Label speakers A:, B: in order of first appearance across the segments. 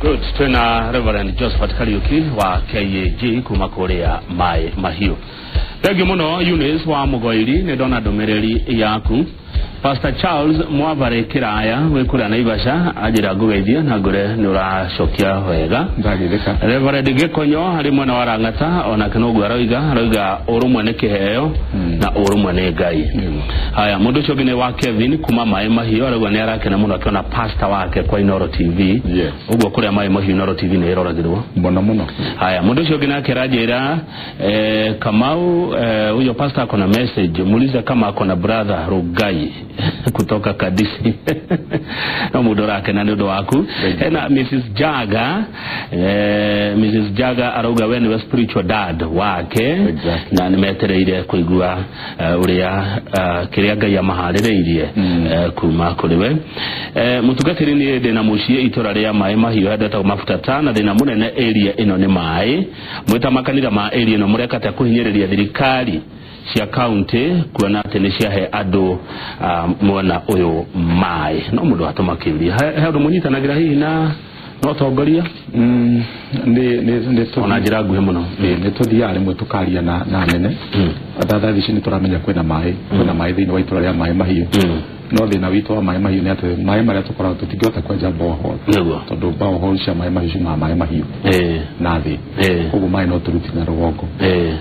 A: Good. Twina Reverend Josephat Kariuki wa KAG kuma kuria Mai Mahiu. Thank you muno Eunice wa Mugoiri ni ndona ndumiriri yaku. Pastor Charles Mwavare Kiraya wi kuria Naivasha anjira ngugeithie na ngure ni uracokia wega.
B: Ndagithika.
A: Reverend Gikonyo hari mwena wa Rang'ata onake noguo aroiga urumwe ni kiheo na urumwe ni Ngai. Haya mundu ucio ni wa Kevin kuma Mai Mahiu arauga ni arakena muno akiona pastor wake kwa Inoro TV.
B: Yes.
A: Uguo kuria Mai Mahiu Inoro TV ni iroragirwo
B: muno muno.
A: Haya mundu ucio nake aranjira Kamau huyo pastor akona message muulize kama akona brother Rugai kutoka Kadisi. No mundu arakena ni undu waku. Ena Mrs Jaga, Mrs Jaga arauga we niwe spiritual dad wake.
B: Exactly.
A: Na nimetereire kuigua uria kiria Ngai amaharĩrĩirie kuma kũrĩ we. Mũtungatĩri niĩ ndĩna mũciĩ itũra rĩa Mai Mahiu handetagwo Mafuta ta na thĩna mũnene area ĩno nĩ maĩ. Mwĩta makanitha ma area ĩno mũreka atĩa kũhinyĩrĩria thirikari cia county kuona atĩ nĩ ciahe andũ mwena ũyũ maĩ? No mũndũ atũma kĩũria he ũndũ mũnyitanagĩra hihi na no tongoria
B: nĩ
A: ona njĩra nguhĩ mũno?
B: Nĩ tũthiaga rĩmwe tũkaria na nene. Thaa ici nĩ tũramenya kwĩna maĩ, kwĩna maĩ thĩinĩ wa itũra rĩa Mai Mahiu. No thĩna witũ wa Mai Mahiu nĩ atĩ maĩ marĩa tũkoragwo tũtingĩhota kwenja borehole.
A: Nĩguo.
B: Tondũ borehole cia Mai Mahiu ciumaga Mai Mahiu na thĩ. Koguo maĩ no tũruti na rũgongo.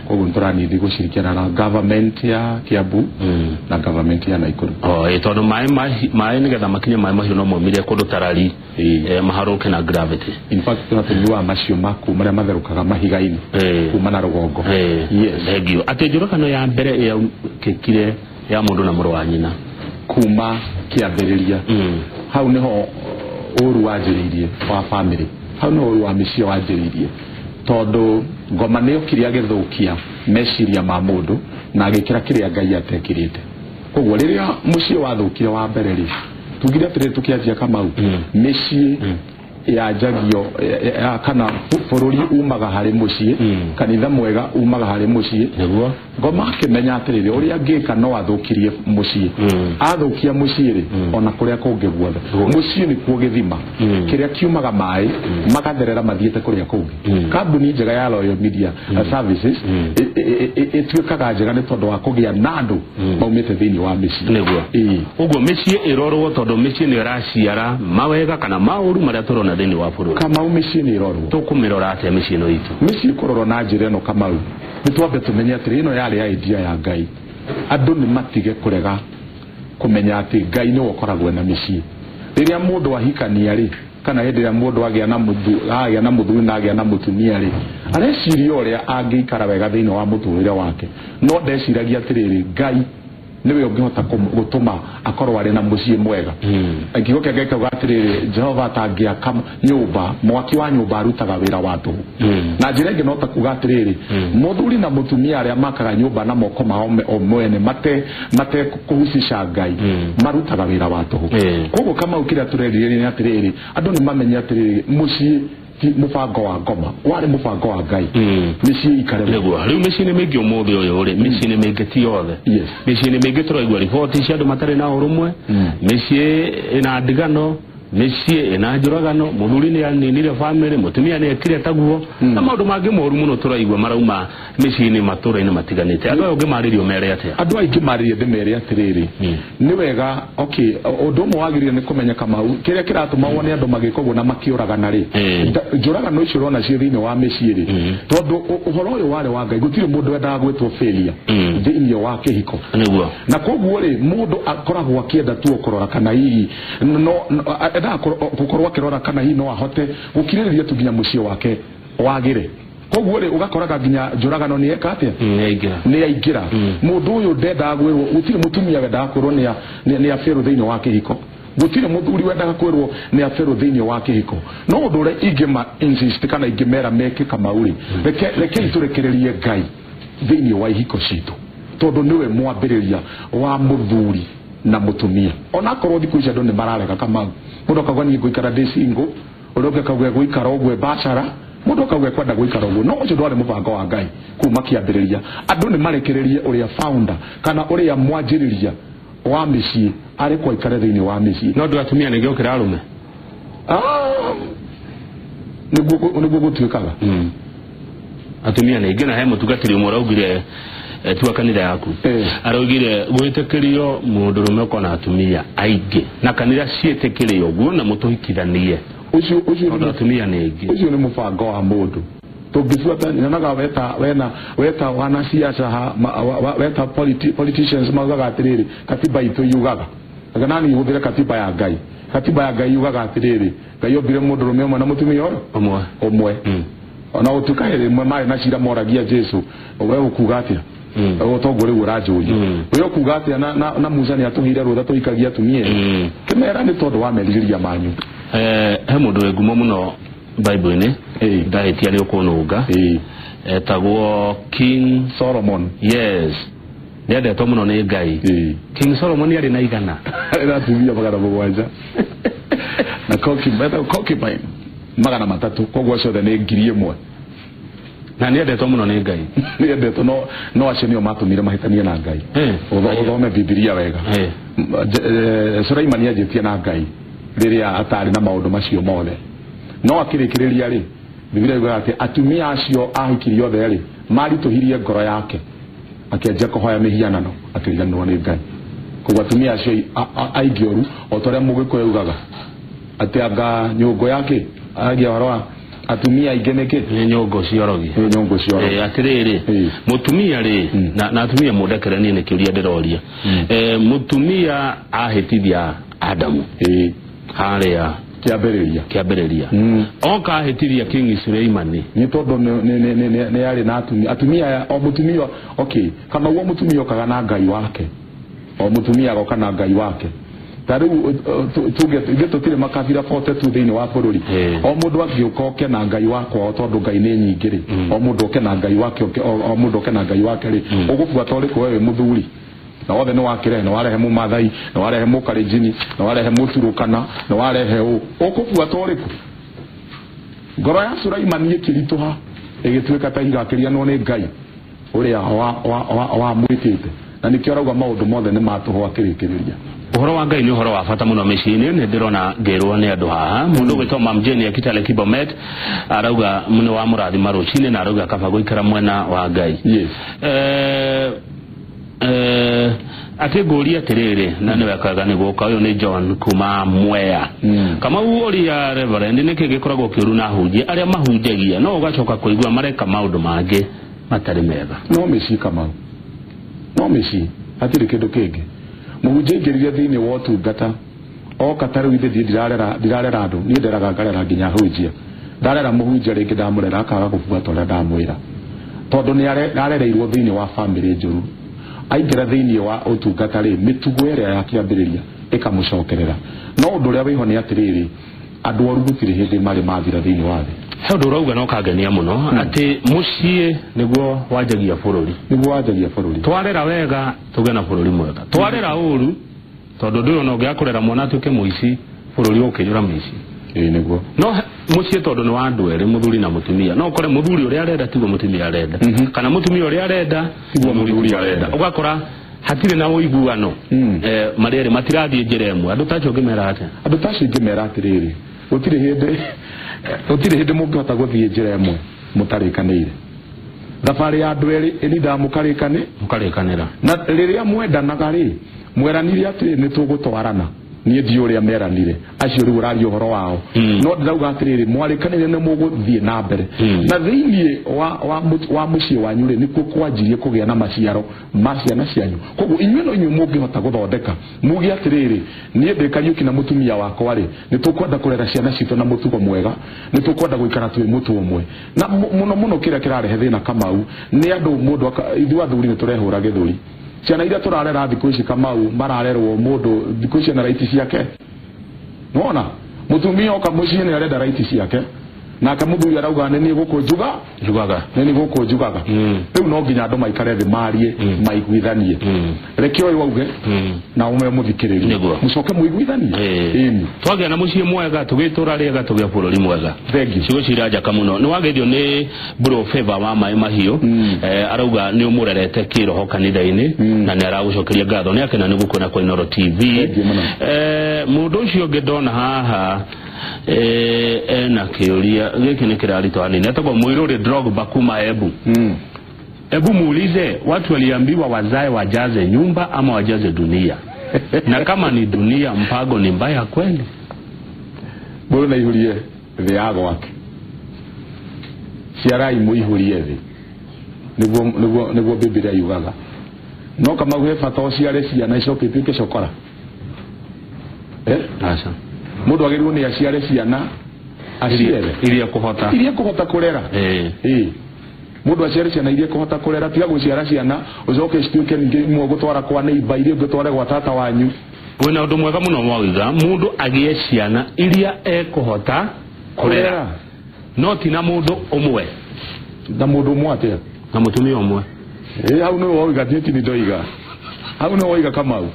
B: Koguo nĩ tũranithi gũcirikiana na government ya Kiambu na government ya Nakuru.
A: Tondũ maĩ nĩgetha makinye Mai Mahiu no maumire kũndũ tarari maharũke na gravity.
B: In fact tuna tũnyuaga macio maku marĩa matherũkaga mahiga-inĩ kuma na rũgongo.
A: Yes. Thank you. Atĩ njũragano ya mbere yaukĩkire ya mũndũ na mũrũ wa nyina
B: kuma kĩambĩrĩria. Hau niho ũru wanjĩrĩirie wa family, hau niho ũru wa mĩciĩ wanjĩrĩirie, tondũ ngoma nĩ okire agĩthũkia meciria ma mũndũ na agĩkĩra kĩrĩa Ngai atekĩrĩte. Koguo rĩrĩa mũciĩ wathũkire wa mbere rĩ, tugire atĩrĩrĩ tũkĩanjia Kamau, mĩciĩ yanjagio kana bũrũri umaga harĩ mũciĩ, kanitha mwega umaga harĩ mũciĩ.
A: Nĩguo.
B: Ngoma akĩmenya atĩrĩrĩ ũrĩa angĩka no athũkirie mũciĩ. Athũkia mũciĩ rĩ, ona kũrĩa kũngĩ guothe mũciĩ nĩkuo gĩthima kĩrĩa kiumaga maĩ magatherera mathiĩte kũrĩa kũngĩ. Kambuni njega ya Royal Media Services ĩtuĩkaga njega nĩ tondũ wa kũgĩa na andũ maumĩte thĩinĩ wa mĩciĩ.
A: Nĩguo. Ũguo mĩciĩ ĩrorwo tondũ mĩciĩ nĩ ĩraciara mawega kana maũru marĩa tũrona thĩinĩ wa bũrũri.
B: Kamau mĩciĩ nĩ ĩrorwo.
A: Tũkũmĩrora atĩa mĩciĩ ĩno itũ?
B: Mĩciĩ kũrorwo na njĩra ĩno Kamau, nĩ twambe tũmenye atĩrĩ ĩno yarĩ idea ya Ngai. Andũ nĩ matige kũrega kũmenya atĩ Ngai nĩwe ũkoragwo na mĩciĩ. Rĩrĩa mũndũ ahikania rĩ, kana hĩndĩ ĩrĩa mũndũ agĩa na mũthuri na agĩa na mũtumia rĩ, areciria ũrĩa angĩikara wega thĩinĩ wa mũtũrĩre wake, no ndeciragia atĩrĩrĩ Ngai nĩwe ũngĩhota gũtũma akorwo arĩ na mũciĩ mwega. Kiugo kĩa Ngai kĩauga atĩrĩrĩ Jehova atangĩaka nyũmba, mwaki wa nyũmba arutaga wĩra wa tũhũ. Na njĩra ĩngĩ no ta kuga atĩrĩrĩ mũthuri na mũtumia arĩa makaga nyũmba na moko mao o mwene mate kũhucisha Ngai marutaga wĩra wa tũhũ. Koguo Kamau kĩrĩa tũrerirĩria nĩ atĩrĩrĩ andũ nĩ mamenye atĩrĩrĩ mũciĩ ti mũbango wa ngoma, warĩ mũbango wa Ngai. Mĩciĩ ikare
A: nĩguo. Rĩu mĩciĩ-inĩ mĩingĩ ũmũthĩ ũyũ rĩ, mĩciĩ-inĩ mĩingĩ ti yothe, mĩciĩ-inĩ mĩingĩ tũraigua riboti cia andũ matarĩ na ũrũmwe, mĩciĩ ĩna ndigano, mĩciĩ ĩna njũragano, mũthuri nĩ aninire family, mũtumia nĩ ekire taguo, na maũndũ mangĩ moru mũno tũraigua marauma mĩciĩ-inĩ matũra-inĩ matiganĩte. Andũ aya ũngĩmarĩria ũmere atĩa?
B: Andũ aingĩ marĩrie ndĩmere atĩrĩrĩ, nĩ wega okay, ũndũ ũmwe wagĩrĩire nĩ kũmenya Kamau kĩrĩa kĩratũma wone andũ magĩka ũguo na makĩũragana rĩ, njũragano icio ũrona ciĩ thĩinĩ wa mĩciĩ rĩ, tondũ ũhoro ũyũ warĩ wa Ngai, gũtirĩ mũndũ wendaga gwĩtwo failure thĩinĩ wa kĩhiko.
A: Nĩguo.
B: Na koguo rĩ, mũndũ akoragwo akĩenda tu kũrora kana hihi no endaga gũkorwo akĩrora kana hihi no ahote gũkirĩrĩria tu nginya mũciĩ wake wagĩre. Koguo rĩ ũgakoraga nginya njũragano nĩ eka atĩa? Nĩ yaingĩra. Mũndũ ũyũ ndendaga gwĩrwo, gũtirĩ mũtumia wendaga kwĩrwo nĩ aberũ thĩinĩ wa kĩhiko, gũtirĩ mũthuri wendaga kwĩrwo nĩ aberũ thĩinĩ wa kĩhiko. No ũndũ ũrĩa ingĩma insist kana ingĩmera meke Kamau rĩ, rekei tũrekererie Ngai thĩinĩ wa ihiko citũ, tondũ nĩwe mwambĩrĩria wa mũthuri na mũtumia. Onakorwo thikũ ici andũ nĩ mararega Kamau, mũndũ akauga niĩ ngũikara ndĩ single, ũrĩa ũngĩ akauga gũikara ũguo bachelor, mũndũ akauga kwenda gũikara ũguo. No ũcio ndwarĩ mũbango wa Ngai kuma kĩambĩrĩria. Andũ nĩ marekererie ũrĩa founder kana ũrĩa mwanjĩrĩria wa mĩciĩ arĩ kwa ikare thĩinĩ wa mĩciĩ.
A: No andũ atumia nĩ gĩokĩra arũme?
B: Nĩguo gũtuĩkaga.
A: Atumia nĩ aingĩ na he mũtungatĩri ũmwe ũraugire tua kanitha yaku araugire gwĩtĩkĩrio mũndũrũme ũkona atumia aingĩ na kanitha ciĩtĩkĩre ũguo na mũtũhikithanie. Ũcio atumia nĩ aingĩ.
B: Ũcio nĩ mũbango wa mũndũ. Tũngĩbuata nyonaga weta wena weta wanasiasa weta politicians maugaga atĩrĩrĩ katiba itũ yugaga. Kana nani hũthĩre katiba ya Ngai. Katiba ya Ngai yugaga atĩrĩrĩ Ngai ombire mũndũrũme ũmwe na mũtumia ũmwe. Ũmwe. Ona ũtuĩka rĩmwe marĩ na cira moragia Jesu we ũkuga atĩa? Ũtongo rĩu ũranjũria. We ũkuga atĩa na Musa nĩ atũheire rũtha tũhikagia atumia? Kĩmera nĩ tondũ wa merirĩria manyu.
A: He mũndũ wĩ ngumo mũno Bible-inĩ ndahĩtia nĩ ũkũnũnga etagwo King
B: Solomon.
A: Yes, nĩendetwo mũno nĩ Ngai. King Solomon arĩ na igana.
B: Arĩ na atumia 700 na concubine 300, koguo acio othe nĩ 1000.
A: Na nĩendetwo mũno nĩ Ngai.
B: Nĩendetwo no acio nĩo matũmire mahĩtanie na Ngai. Ũthome Bibilia wega. Suleimani anjĩtie na Ngai rĩrĩa atarĩ na maũndũ macio mothe. No akĩrĩkĩrĩria rĩ, Bibilia yugaga atĩ atumia acio ahikirie othe rĩ maritũhirie ngoro yake akĩanjia kũhoya mĩhianano akĩriganĩrwo nĩ Ngai. Koguo atumia acio aingĩ ũru o ta ũrĩa Mũgĩkũyũ augaga atĩ anga nyũngũ yake aragia ũhoro wa atumia aingĩ nĩkĩ?
A: Nĩ nyũngũ ciorogi.
B: Nĩ nyũngũ ciorogi.
A: Atĩrĩrĩ mũtumia rĩ na atumia mũndekere niĩ nĩ kĩũria ndĩroria. Mũtumia ahĩtithia Adamu harĩa kĩambĩrĩria oka ahĩtithia King Suleimani
B: nĩ tondũ nĩ arĩ na atumia o mũtumia okay kama uo mũtumia okaga na Ngai wake o mũtumia agoka na Ngai wake. Ta rĩu tuge ithuĩ tũtirĩ makabira 42 thĩinĩ wa bũrũri. O mũndũ angĩũka oke na Ngai wakwa o tondũ Ngai nĩ nyingĩ rĩ o mũndũ oke na Ngai wake o mũndũ oke na Ngai wake rĩ ũgũbuata ũrĩkũ we wĩ mũthuri? Na othe nĩ wakĩrehe, nĩ warehe Mũmathai, nĩ warehe Mũkalenjini, nĩ warehe Mũturũkana, nĩ warehe ũ, ũkũbuata ũrĩkũ? Ngoro ya Suleimani ĩkĩritũha ĩgĩtuĩka ta ihiga akĩriganĩrwo nĩ Ngai ũrĩa wamwĩtĩte. Na nĩkĩo arauga maũndũ mothe nĩ matũhũ akĩrĩkĩrĩria.
A: Ũhoro wa Ngai nĩ ũhoro wa bata mũno mĩciĩ-inĩ. Nĩ ndĩrona ngĩrwo nĩ andũ haha. Mũndũ ũgwĩtwo Mam Jane ya Kitale Kibomet arauga nĩ wa mũrathima rũcinĩ na arauga kaba gũikara mwena wa Ngai.
B: Yes.
A: Atĩ ngũria atĩrĩrĩ na nĩ wekaga nĩ gũka ũyũ nĩ John kuma Mwea. Kamau ũria Reverend nĩkĩ gĩkoragwo kĩũru na ahunjia arĩa mahunjagia no ũgacoka kũigua mareka maũndũ mangĩ matarĩ mega?
B: No mĩciĩ Kamau, no mĩciĩ, hatirĩ kĩndũ kĩngĩ. Mũhunjia aingĩrire thĩinĩ wa ũtungata oka ta rĩu ithe ndirarera andũ niĩ nderaga ngarera nginya ahunjia. Ndarera mũhunjia rĩngĩ ndamũrera akaga gũbuata ũrĩa ndamwĩra tondũ nĩ arereirwo thĩinĩ wa bamĩrĩ njũru. Aingĩra thĩinĩ wa ũtungata rĩ mĩtugo ĩrĩa ya kĩambĩrĩria ĩkamũcokerera. No ũndũ ũrĩa wĩho nĩ atĩrĩrĩ andũ oru gũtirĩ hĩndĩ marĩ mathira thĩinĩ wa thĩ.
A: He ũndũ ũrauga na ũkangenia mũno atĩ mũciĩ nĩguo wanjagia bũrũri.
B: Nĩguo wanjagia bũrũri.
A: Twarera wega tũgĩe na bũrũri mwega. Twarera ũru tondũ ndũyũ ona ũngĩaga kũrera mwana atuĩke mũici bũrũri ũkĩiyũra mĩici.
B: Ĩĩ nĩguo.
A: No mũciĩ tondũ nĩ wa andũ erĩ mũthuri na mũtumia no ũkore mũthuri ũrĩa arenda tiguo mũtumia arenda kana mũtumia ũrĩa arenda
B: tiguo mũthuri arenda.
A: Ũgakora hatirĩ na ũiguano. Marĩ erĩ matirathiĩ njĩra ĩmwe. Andũ ta acio ũngĩmera atĩa?
B: Andũ ta acio ingĩmera atĩrĩrĩ gũtirĩ hĩndĩ mũngĩhota gũthiĩ njĩra ĩmwe mũtarĩkanĩire. Thabarĩ ya andũ erĩ ĩnindaga
A: mũkarĩkanĩra.
B: Na rĩrĩa mwendanaga rĩ mweranire atĩrĩ nĩ tũgũtwarana. Niĩ ndiũ ũrĩa meranire acio rĩu ũraria ũhoro wao. No ndĩrauga atĩrĩrĩ mwarĩkanĩire nĩ mũgũthiĩ na mbere. Na thĩinĩ wa mũciĩ wanyu rĩ nĩkuo kwanjirie kũgĩa na maciaro ma ciana cianyu. Koguo inyuĩ no inyuĩ mũngĩhota gũthondeka muge atĩrĩrĩ niĩ ndĩ Kariũki na mũtumia wakwa rĩ nĩ tũkwenda kũrera ciana citũ na mũtugo mwega, nĩ tũkwenda gũikara twĩ mũtũ ũmwe. Na mũno mũno kĩrĩa kĩrarehe thĩna Kamau nĩ andũ mũndũ ithuĩ athuri nĩ tũrehũra gĩthũri. Ciana iria tũrarera thikũ ici Kamau mararerwo mũndũ thikũ ici ena raiti ciake. Nĩwona mũtumia oka mũciĩ nĩ arenda raiti ciake nake mũthuri arauga nĩ niĩ gũkũ
A: njugaga
B: nĩ niĩ gũkũ njugaga. Rĩu no nginya andũ maikare thĩ marie maiguithanie. Reke ũyũ auge na ũmwe mũthikĩrĩrie mũcoke mũiguithanie. Ĩni
A: twagĩa na mũciĩ mwega tũgĩtũra rĩega tũgĩa bũrũri mwega.
B: Thengiũ.
A: Ciugo ciranja mũno. Nĩ wageithio nĩ Bro Favor wa Maĩ Mahiũ. Arauga nĩ ũmũrerete kĩroho kanitha-inĩ na nĩ aragũcokeria ngatho. Nĩ akena nĩ gũkuona kwa Inooro TV. Mũndũ ũcio ũngĩ ndona haha Ena kĩũria gĩkĩ nĩ kĩraritũ hanini. Etagwo Mũirũrĩ Drogba kuma Embu. Hebu muulize, watu waliambiwa wazae wajaze nyumba ama wajaze dunia? Na kama ni dunia, mpango ni mbaya kweli?
B: Mũndũ naihurie thĩ ya gwake. Ciarai mũihurie thĩ, nĩguo Biblia yugaga. No kama gwĩ bata ũciare ciana icoke ituĩke cokora.
A: Aca.
B: Mũndũ agĩrĩirwo nĩ aciare ciana acirere
A: iria kũhota,
B: iria kũhota kũrera. Mũndũ aciare ciana iria kũhota kũrera, tiga gũciara ciana ũcoke cituĩke ningĩ imwe ũgũtwara kwa neighbor, iria ũngĩtware gwa tata wanyu.
A: Wĩna ũndũ mwega mũno mwauga, mũndũ agĩe ciana iria ekũhota kũrera, no ti na mũndũ ũmwe.
B: Na mũndũ ũmwe atĩa?
A: Na mũtumia ũmwe.
B: Hau nĩwe wauga, niĩ ti ndoiga. Hau nĩwe wauga Kamau.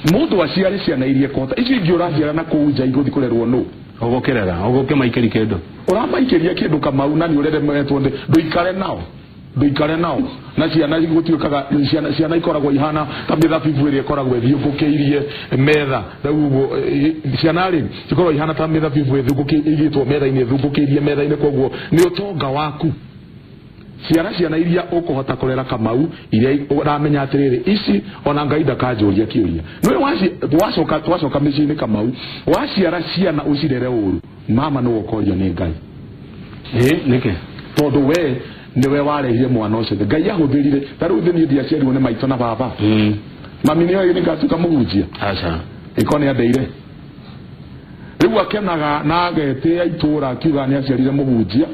B: Mũndũ aciare ciana iria ekũhota, icio ingĩ ũraciara na kũu nja igũthiĩ kũrerwo nũ?
A: Ũgũkĩrera, ũgũkĩmaikĩria kĩndũ.
B: Ũramaikĩria kĩndũ Kamau, na nĩ ũreremetwo ndũikare nao. Ndũikare nao. Na ciana gũtuĩkaga, ciana ikoragwo ihana ta mĩthabibũ ĩrĩa ĩkoragwo ĩthiũngũkĩirie metha. Rĩu ũguo, ciana rĩ, cikoragwo ihana ta mĩthabibũ ĩigĩtwo metha-inĩ, ĩthiũngũkĩirie metha-inĩ, koguo nĩ ũtonga waku. Ciara ciana iria ũkũhota kũrera Kamau, iria ũramenya atĩrĩrĩ, ici ona Ngai ndakanjũria kĩũria. Nĩwe twacoka mĩciĩ-inĩ Kamau, waciara ciana ũcirere ũru, mama nĩwe ũkorio nĩ Ngai.
A: Nĩkĩ?
B: Tondũ we nĩwe warehire mwana ũcio. Ngai ahũthĩrire, ta rĩu niĩ ndiaciarirwo nĩ maitũ na baba. Mami nĩoĩ nĩngatuĩka mũhunjia.
A: Aca.
B: Ĩkorwo nĩ andeire. Rĩu akenaga na agetĩa itũũra akiuga nĩ aciarire mũhunjia,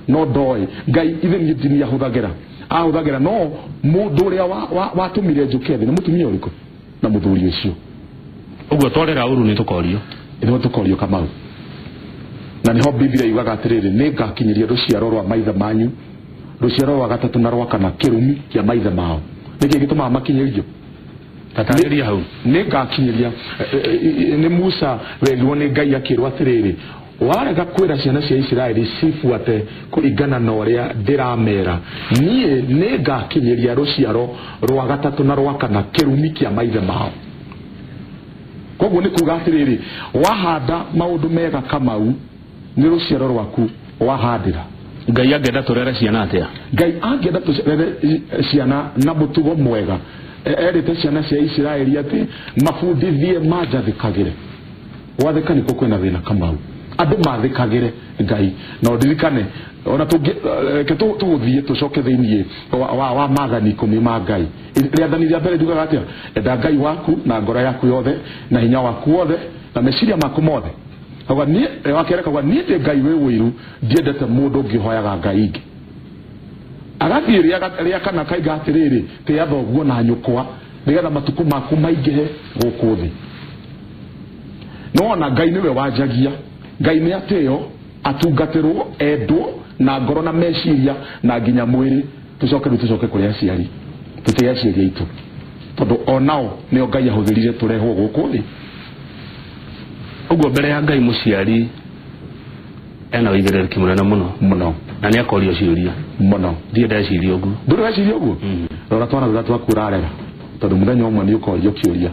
B: no ndoĩ Ngai ithe niĩ ti niĩ ahũthagĩra. Ahũthagĩra no mũndũ ũrĩa watũmire njũke thĩ nĩ mũtumia ũrĩkũ na mũthuri ũcio.
A: Ũguo twarera ũru nĩ tũkorio.
B: Nĩho tũkorio Kamau. Na nĩho Biblia yugaga atĩrĩrĩ, nĩngakinyĩria rũciaro rwa maithe manyu, rũciaro rwa gatatũ na rwa kana, kĩrumi kĩa maithe mao. Nĩkĩ gĩtũmaga makinyĩrio?
A: Tatarĩria hau.
B: Nĩngakinyĩria. Nĩ Musa werirwo nĩ Ngai akĩrwo atĩrĩrĩ, warega kwĩra ciana cia Isiraeli cibuate kũringana na ũrĩa ndĩramera, niĩ nĩngakinyĩria rũciaro rwa gatatũ na rwa kana kĩrumi kĩa maithe mao. Koguo nĩ kuga atĩrĩrĩ, wahanda maũndũ mega Kamau, nĩ rũciaro rwaku wahandĩra.
A: Ngai angĩenda tũrere ciana atĩa?
B: Ngai angĩenda tũrere ciana na mũtugo mwega. Erĩte ciana cia Isiraeli atĩ mabundithie manjathĩkagĩre. Gwathĩka nĩkuo kwĩna thĩna Kamau. Andũ mathĩkagĩre Ngai. Na ũririkane, ona reke tũgũthiĩ tũcoke thĩiniĩ wa maathani 10 ma Ngai. Rĩathani rĩa mbere riugaga atĩa? Enda Ngai waku na ngoro yaku yothe, na hinya waku wothe, na meciria maku mothe. Kauga niĩ, wakerĩ kauga niĩ ndĩ Ngai wĩ ũiru, ndiendete mũndũ ũngĩ ũhoyaga Ngai ingĩ. Agathiĩ rĩa kana kaiga atĩrĩrĩ, tĩa thoguo na nyũkwa, nĩgetha matukũ maku maingĩhe gũkũ thĩ. No ona Ngai nĩwe wanjagia. Ngai nĩ atĩo, atungatĩrwo, endwo na ngoro na meciria na nginya mwĩrĩ. Tũcoke rĩu tũcoke kũrĩ aciari, tũtĩe aciari aitũ, tondũ onao nĩo Ngai ahũthĩrire tũrehwo gũkũ thĩ.
A: Ũguo mbere ya Ngai mũciari ena ũigĩrĩrĩki mũnene mũno.
B: Mũno.
A: Na nĩ akorio ciũria.
B: Mũno.
A: Ndiĩ ndeciria ũguo.
B: Ndũrĩ weciria ũguo? Rora twana rũrĩa twaku ũrarera, tondũ mũthenya ũmwe nĩ ũkorio kĩũria.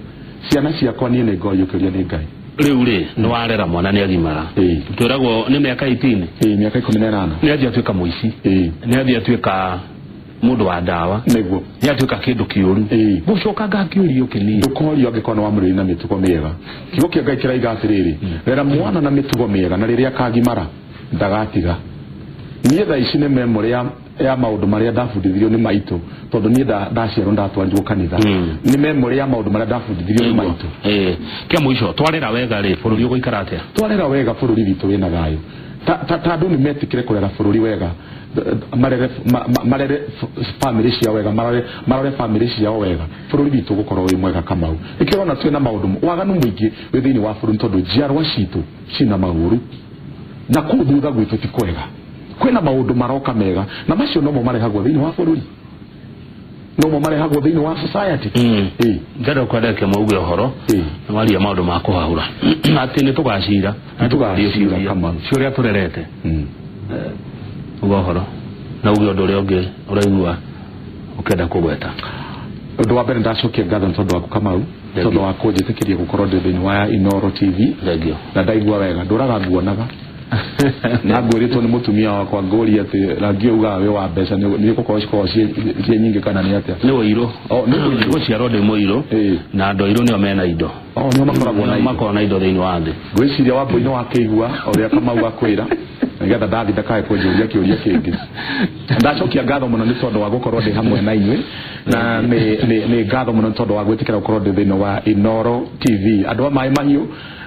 B: Ciana ciakwa niĩ nĩ ngorio kĩũria nĩ Ngai.
A: Rĩu rĩ, nĩ warera mwana nĩ agimara. Twĩragwo nĩ mĩaka 18.
B: Mĩaka 18.
A: Nĩ athiĩ atuĩka mũici. Nĩ athiĩ atuĩka mũndũ wa ndawa.
B: Nĩguo.
A: Nĩ atuĩka kĩndũ kĩũru. Gũcoka ngakĩũrio kĩnini.
B: Ndũkorio angĩkorwo nĩ wamũrĩire na mĩtugo mĩega. Kiugo kĩa Ngai kĩraiga atĩrĩrĩ, rera mwana na mĩtugo mĩega, na rĩrĩa akagimara ndagatiga. Niĩ thaa ici nĩ memory ya maũndũ marĩa ndabundithirio nĩ maitũ, tondũ niĩ ndaciarwo ndatwarirwo kanitha. Nĩ memory ya maũndũ marĩa ndabundithirio nĩ maitũ.
A: Kĩa mũico, twarera wega rĩ, bũrũri ũgũikara atĩa?
B: Twarera wega bũrũri witũ wĩna thayũ. Ta andũ nĩ metĩkĩre kũrera bũrũri wega, marere family ciao wega, marore family ciao wega, bũrũri witũ ũgũkorwo wĩ mwega Kamau. Nĩkĩo ũrona twĩna maũndũ waganu mũingĩ wĩ thĩinĩ wa bũrũri, tondũ njiarwa citũ cina maũru, na kũu thutha gwitũ ti kwega. Kwĩna maũndũ maroka mega, na macio nomo marehagwo thĩinĩ wa bũrũri, nomo marehagwo thĩinĩ wa society.
A: Ndĩrenda kwenda mauge ũhoro, na waria maũndũ ma kũhahũra atĩ nĩ tũgacira,
B: nĩ tũgacira Kamau.
A: Ciũria tũrerete. Uga ũhoro na uge ũndũ ũrĩa ũngĩ ũraigua ũkĩenda kũgweta.
B: Ũndũ wa mbere ndacokia ngatho nĩ tondũ waku Kamau. Tondũ wa kũnjĩtĩkĩria gũkorwo ndĩ thĩinĩ wa Inooro TV.
A: Thengio.
B: Na ndaigua wega ndũraga nguonaga na ngwĩrĩtwo nĩ mũtumia wakwa ngũria atĩ rangi ũyũ ugaga wĩ wa mbeca nĩ gũkorwo cikoragwo ciĩ nyingĩ kana nĩ atĩa?
A: Nĩ ũirũ.
B: Oh, nĩ ũirũ.
A: Gũciarwo ndĩ mũirũ.
B: Ĩĩ.
A: Na andũ airũ nĩo mena indo.
B: Oh, nĩo makoragwo na
A: Nĩo
B: indo.
A: makoragwo na indo thĩinĩ wa thĩ.
B: Ngwĩciria wambui nĩ wakĩigua ũrĩa Kamau akwĩra nĩgetha ndathi ndakae kũnjũria kĩũria kĩngĩ. Ndacokia ngatho mũno nĩ tondũ wa gũkorwo ndĩ hamwe na inyuĩ na nĩ ngatho mũno nĩ tondũ wa gwĩtĩkĩra gũkorwo ndĩ thĩinĩ wa Inooro TV. Andũ a Maĩ Mahiũ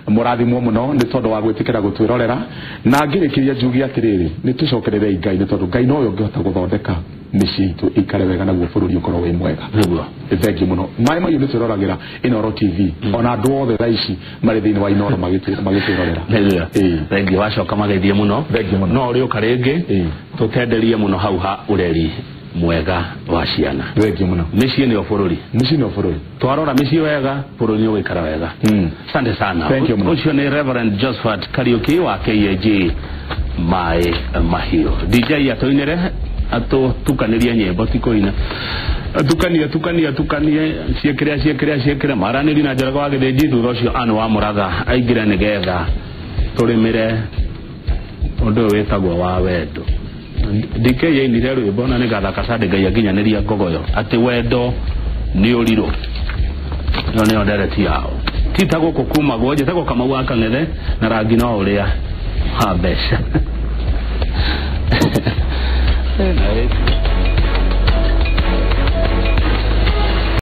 B: mũrathimwo mũno nĩ tondũ wa gwĩtĩkĩra gũtwĩrorera na ngĩrĩkĩria njuge atĩrĩrĩ nĩ tũcokererei Ngai nĩ tondũ Ngai nowe ũngĩhota gũthondeka mĩciĩ itũ ĩikare wega naguo bũrũri ũkorwo wĩ mwega.
A: Nĩguo.
B: Thengiũ mũno. Maĩ Mahiũ nĩ twĩroragĩra Inooro TV ona andũ othe thaa ici marĩ thĩinĩ wa Inooro magĩtwĩrorera.
A: Nĩguo.
B: Ĩĩ.
A: Thengio, wacoka mageithie mũno.
B: Thengiũ mũno.
A: No ũrĩũka rĩngĩ
B: Ĩĩ.
A: tũtenderie mũno hau ha ũreri mwega wa ciana.
B: Thengiũ mũno.
A: Mĩciĩ nĩyo bũrũri.
B: Mĩciĩ nĩyo bũrũri.
A: Twarora mĩciĩ wega bũrũri nĩ ũgũikara wega. Asante sana.
B: Thank you mũno.
A: Ũcio nĩ Reverend Josephat Kariuki wa KAG Maĩ Mahiũ. DJ atũinĩre atũtukanĩrie nyĩmbo ti kũina. Tukanie tukanie tukanie ciĩkĩre ciĩkĩre ciĩkĩre maranĩri na Njoroge wa Gĩthĩnji thutha ũcio Ann wa Mũratha aingĩre nĩgetha tũrĩmĩre ũndũ ũyũ wĩtagwo wa wendo. DK yainire rwĩmbo na nĩgathaka Sunday Ngai akinyanĩria ngogoyo atĩ wendo nĩ ũrirũ. Ĩyo nĩyo ndereti yao. Ti ta gũkũ kumagwo njĩtagwo Kamau wa Kang'ethe na rangi no ũrĩa wa mbeca.